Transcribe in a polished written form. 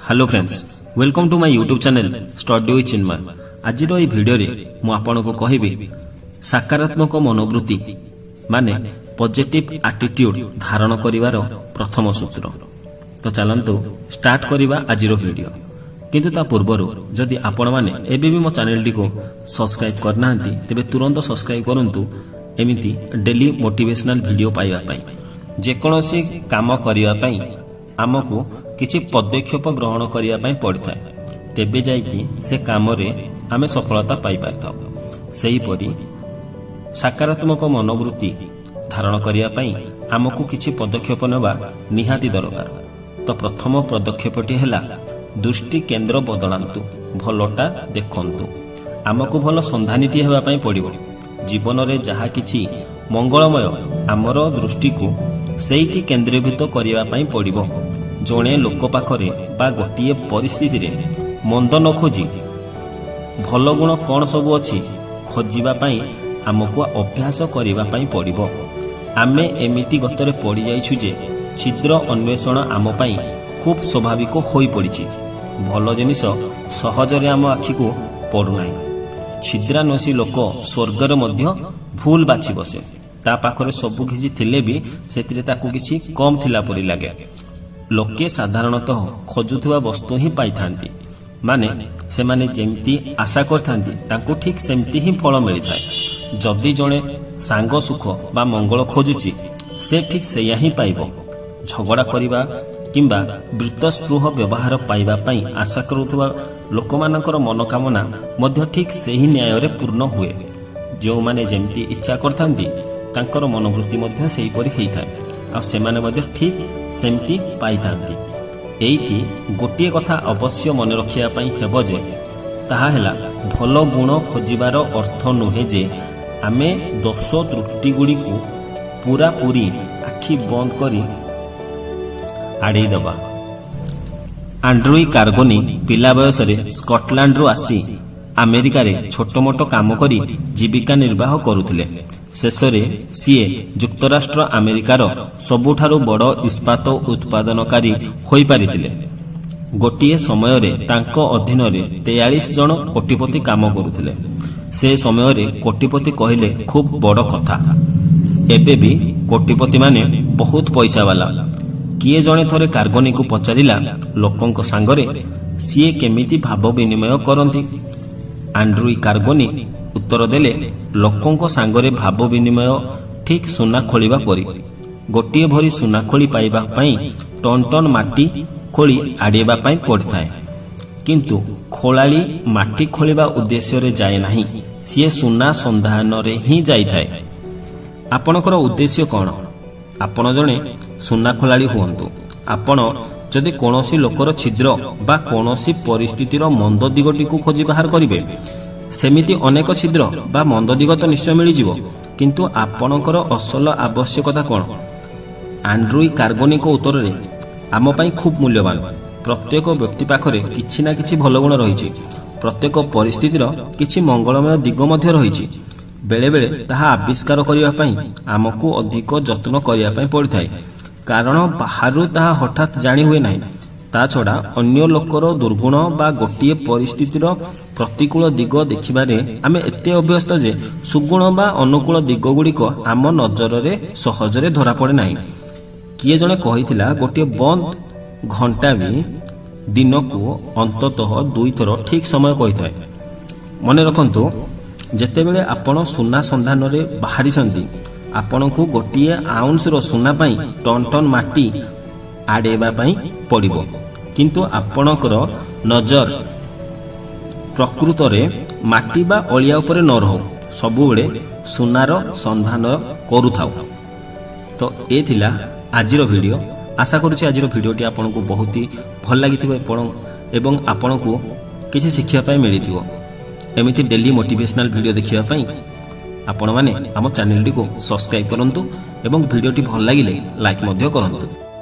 Hello friends, welcome to my YouTube channel Study with Chinmay. ଆଜିର ଏହି ଭିଡ଼ିଓରେ ମୁଁ ଆପଣଙ୍କୁ କହିବି ସକାରାତ୍ମକ ମନୋବୃତ୍ତି ମାନେ ପଜିଟିଭ୍ ଆଟିଟ୍ୟୁଡ୍ ଧାରଣ କରିବାର ପ୍ରଥମ ସୂତ୍ର। ତ ଚାଲନ୍ତୁ ଷ୍ଟାର୍ଟ କରିବା ଆଜିର ଭିଡ଼ିଓ। କିନ୍ତୁ ତା ପୂର୍ବରୁ ଯଦି ଆପଣମାନେ ଏବେ ବି ମୋ ଚ୍ୟାନେଲଟିକୁ ସବସ୍କ୍ରାଇବ୍ କରିନାହାନ୍ତି, ତେବେ ତୁରନ୍ତ ସବସ୍କ୍ରାଇବ୍ କରନ୍ତୁ ଏମିତି ଡେଲି ମୋଟିଭେସନାଲ ଭିଡ଼ିଓ ପାଇବା ପାଇଁ। ଯେକୌଣସି କାମ କରିବା ପାଇଁ ଆମକୁ କିଛି ପଦକ୍ଷେପ ଗ୍ରହଣ କରିବା ପାଇଁ ପଡ଼ିଥାଏ, ତେବେ ଯାଇକି ସେ କାମରେ ଆମେ ସଫଳତା ପାଇପାରିଥାଉ। ସେହିପରି ସକାରାତ୍ମକ ମନୋବୃତ୍ତି ଧାରଣ କରିବା ପାଇଁ ଆମକୁ କିଛି ପଦକ୍ଷେପ ନେବା ନିହାତି ଦରକାର। ତ ପ୍ରଥମ ପଦକ୍ଷେପଟି ହେଲା, ଦୃଷ୍ଟି କେନ୍ଦ୍ର ବଦଳାନ୍ତୁ, ଭଲଟା ଦେଖନ୍ତୁ। ଆମକୁ ଭଲ ସନ୍ଧାନୀଟିଏ ହେବା ପାଇଁ ପଡ଼ିବ। ଜୀବନରେ ଯାହା କିଛି ମଙ୍ଗଳମୟ, ଆମର ଦୃଷ୍ଟିକୁ ସେଇଠି କେନ୍ଦ୍ରୀଭୂତ କରିବା ପାଇଁ ପଡ଼ିବ। ଜଣେ ଲୋକ ପାଖରେ ବା ଗୋଟିଏ ପରିସ୍ଥିତିରେ ମନ୍ଦ ନ ଖୋଜି ଭଲ ଗୁଣ କ'ଣ ସବୁ ଅଛି ଖୋଜିବା ପାଇଁ ଆମକୁ ଅଭ୍ୟାସ କରିବା ପାଇଁ ପଡ଼ିବ। ଆମେ ଏମିତି ଗତରେ ପଡ଼ିଯାଇଛୁ ଯେ ଛିଦ୍ର ଅନ୍ୱେଷଣ ଆମ ପାଇଁ ଖୁବ୍ ସ୍ୱାଭାବିକ ହୋଇପଡ଼ିଛି। ଭଲ ଜିନିଷ ସହଜରେ ଆମ ଆଖିକୁ ପଡ଼ୁନାହିଁ। ଛିଦ୍ରାନ୍ୱେଷୀ ଲୋକ ସ୍ୱର୍ଗରେ ମଧ୍ୟ ଭୁଲ ବାଛି ବସେ। ତା ପାଖରେ ସବୁ କିଛି ଥିଲେ ବି ସେଥିରେ ତାକୁ କିଛି କମ୍ ଥିଲା ପରି ଲାଗେ। ଲୋକେ ସାଧାରଣତଃ ଖୋଜୁଥିବା ବସ୍ତୁ ହିଁ ପାଇଥାନ୍ତି, ମାନେ ସେମାନେ ଯେମିତି ଆଶା କରିଥାନ୍ତି, ତାଙ୍କୁ ଠିକ୍ ସେମିତି ହିଁ ଫଳ ମିଳିଥାଏ। ଯଦି ଜଣେ ସାଙ୍ଗ ସୁଖ ବା ମଙ୍ଗଳ ଖୋଜୁଛି, ସେ ଠିକ୍ ସେଇଆ ହିଁ ପାଇବ। ଝଗଡ଼ା କରିବା କିମ୍ବା ବୀତସ୍ପୃହ ବ୍ୟବହାର ପାଇବା ପାଇଁ ଆଶା କରୁଥିବା ଲୋକମାନଙ୍କର ମନୋକାମନା ମଧ୍ୟ ଠିକ୍ ସେହି ନ୍ୟାୟରେ ପୂର୍ଣ୍ଣ ହୁଏ। ଯେଉଁମାନେ ଯେମିତି ଇଚ୍ଛା କରିଥାନ୍ତି, ତାଙ୍କର ମନୋବୃତ୍ତି ମଧ୍ୟ ସେହିପରି ହେଇଥାଏ ଆଉ ସେମାନେ ମଧ୍ୟ ଠିକ୍ ସେମିତି ପାଇଥାନ୍ତି। ଏଇଠି ଗୋଟିଏ କଥା ଅବଶ୍ୟ ମନେ ରଖିବା ପାଇଁ ହେବ ଯେ ତାହା ହେଲା, ଭଲ ଗୁଣ ଖୋଜିବାର ଅର୍ଥ ନୁହେଁ ଯେ ଆମେ ଦୋଷ ତ୍ରୁଟିଗୁଡ଼ିକୁ ପୁରାପୁରି ଆଖି ବନ୍ଦ କରି ଆଡ଼େଇ ଦେବା। ଆଣ୍ଡ୍ରୁ କାର୍ଗୋନି ପିଲା ବୟସରେ ସ୍କଟଲାଣ୍ଡରୁ ଆସି ଆମେରିକାରେ ଛୋଟମୋଟ କାମ କରି ଜୀବିକା ନିର୍ବାହ କରୁଥିଲେ। ଶେଷରେ ସିଏ ଯୁକ୍ତରାଷ୍ଟ୍ର ଆମେରିକାର ସବୁଠାରୁ ବଡ଼ ଇସ୍ପାତ ଉତ୍ପାଦନକାରୀ ହୋଇପାରିଥିଲେ। ଗୋଟିଏ ସମୟରେ ତାଙ୍କ ଅଧୀନରେ 43 ଜଣ କୋଟିପତି କାମ କରୁଥିଲେ। ସେ ସମୟରେ କୋଟିପତି କହିଲେ ଖୁବ୍ ବଡ଼ କଥା। ଏବେ ବି କୋଟିପତିମାନେ ବହୁତ ପଇସାବାଲା। କିଏ ଜଣେ ଥରେ କାର୍ଗୋନିକୁ ପଚାରିଲା, ଲୋକଙ୍କ ସାଙ୍ଗରେ ସିଏ କେମିତି ଭାବ ବିନିମୟ କରନ୍ତି? ଆଣ୍ଡ୍ରୁ କାର୍ଗୋନି ଉତ୍ତର ଦେଲେ, ଲୋକଙ୍କ ସାଙ୍ଗରେ ଭାବ ବିନିମୟ ଠିକ୍ ସୁନା ଖୋଳିବା ପରି। ଗୋଟିଏ ଭରି ସୁନା ଖୋଳି ପାଇବା ପାଇଁ ଟନ୍ ଟନ୍ ମାଟି ଖୋଳି ଆଡ଼େଇବା ପାଇଁ ପଡ଼ିଥାଏ। କିନ୍ତୁ ଖୋଳାଳି ମାଟି ଖୋଳିବା ଉଦ୍ଦେଶ୍ୟରେ ଯାଏ ନାହିଁ, ସିଏ ସୁନା ସନ୍ଧାନରେ ହିଁ ଯାଇଥାଏ। ଆପଣଙ୍କର ଉଦ୍ଦେଶ୍ୟ କ'ଣ? ଆପଣ ଜଣେ ସୁନା ଖୋଳାଳି ହୁଅନ୍ତୁ। ଆପଣ ଯଦି କୌଣସି ଲୋକର ଛିଦ୍ର ବା କୌଣସି ପରିସ୍ଥିତିର ମନ୍ଦ ଦିଗଟିକୁ ଖୋଜି ବାହାର କରିବେ, ସେମିତି ଅନେକ ଛିଦ୍ର ବା ମନ୍ଦ ଦିଗ ତ ନିଶ୍ଚୟ ମିଳିଯିବ। କିନ୍ତୁ ଆପଣଙ୍କର ଅସଲ ଆବଶ୍ୟକତା କ'ଣ? ଆଣ୍ଡ୍ରୁ କାର୍ଗୋନିଙ୍କ ଉତ୍ତରରେ ଆମ ପାଇଁ ଖୁବ୍ ମୂଲ୍ୟବାନ। ପ୍ରତ୍ୟେକ ବ୍ୟକ୍ତି ପାଖରେ କିଛି ନା କିଛି ଭଲ ଗୁଣ ରହିଛି। ପ୍ରତ୍ୟେକ ପରିସ୍ଥିତିର କିଛି ମଙ୍ଗଳମୟ ଦିଗ ମଧ୍ୟ ରହିଛି। ବେଳେବେଳେ ତାହା ଆବିଷ୍କାର କରିବା ପାଇଁ ଆମକୁ ଅଧିକ ଯତ୍ନ କରିବା ପାଇଁ ପଡ଼ିଥାଏ, କାରଣ ବାହାରୁ ତାହା ହଠାତ୍ ଜାଣି ହୁଏ ନାହିଁ। ତା ଛଡ଼ା ଅନ୍ୟ ଲୋକର ଦୁର୍ଗୁଣ ବା ଗୋଟିଏ ପରିସ୍ଥିତିର ପ୍ରତିକୂଳ ଦିଗ ଦେଖିବାରେ ଆମେ ଏତେ ଅଭ୍ୟସ୍ତ ଯେ ସୁଗୁଣ ବା ଅନୁକୂଳ ଦିଗଗୁଡ଼ିକ ଆମ ନଜରରେ ସହଜରେ ଧରାପଡ଼େ ନାହିଁ। କିଏ ଜଣେ କହିଥିଲା, ଗୋଟିଏ ବନ୍ଦ ଘଣ୍ଟା ବି ଦିନକୁ ଅନ୍ତତଃ ଦୁଇଥର ଠିକ୍ ସମୟ କହିଥାଏ। ମନେ ରଖନ୍ତୁ, ଯେତେବେଳେ ଆପଣ ସୁନା ସନ୍ଧାନରେ ବାହାରିଛନ୍ତି, ଆପଣଙ୍କୁ ଗୋଟିଏ ଆଉନ୍ସର ସୁନା ପାଇଁ ଟନ୍ ଟନ୍ ମାଟି ଆଡ଼େଇବା ପାଇଁ ପଡ଼ିବ। କିନ୍ତୁ ଆପଣଙ୍କର ନଜର ପ୍ରକୃତରେ ମାଟି ବା ଅଳିଆ ଉପରେ ନ ରହୁ, ସବୁବେଳେ ସୁନାର ସନ୍ଧାନ କରୁଥାଉ। ତ ଏ ଥିଲା ଆଜିର ଭିଡ଼ିଓ। ଆଶା କରୁଛି ଆଜିର ଭିଡ଼ିଓଟି ଆପଣଙ୍କୁ ବହୁତ ହି ଭଲ ଲାଗିଥିବ ଏବଂ ଆପଣଙ୍କୁ କିଛି ଶିଖିବା ପାଇଁ ମିଳିଥିବ। ଏମିତି ଡେଲି ମୋଟିଭେସନାଲ ଭିଡ଼ିଓ ଦେଖିବା ପାଇଁ ଆପଣମାନେ ଆମ ଚ୍ୟାନେଲଟିକୁ ସବସ୍କ୍ରାଇବ୍ କରନ୍ତୁ ଏବଂ ଭିଡ଼ିଓଟି ଭଲ ଲାଗିଲେ ଲାଇକ୍ ମଧ୍ୟ କରନ୍ତୁ।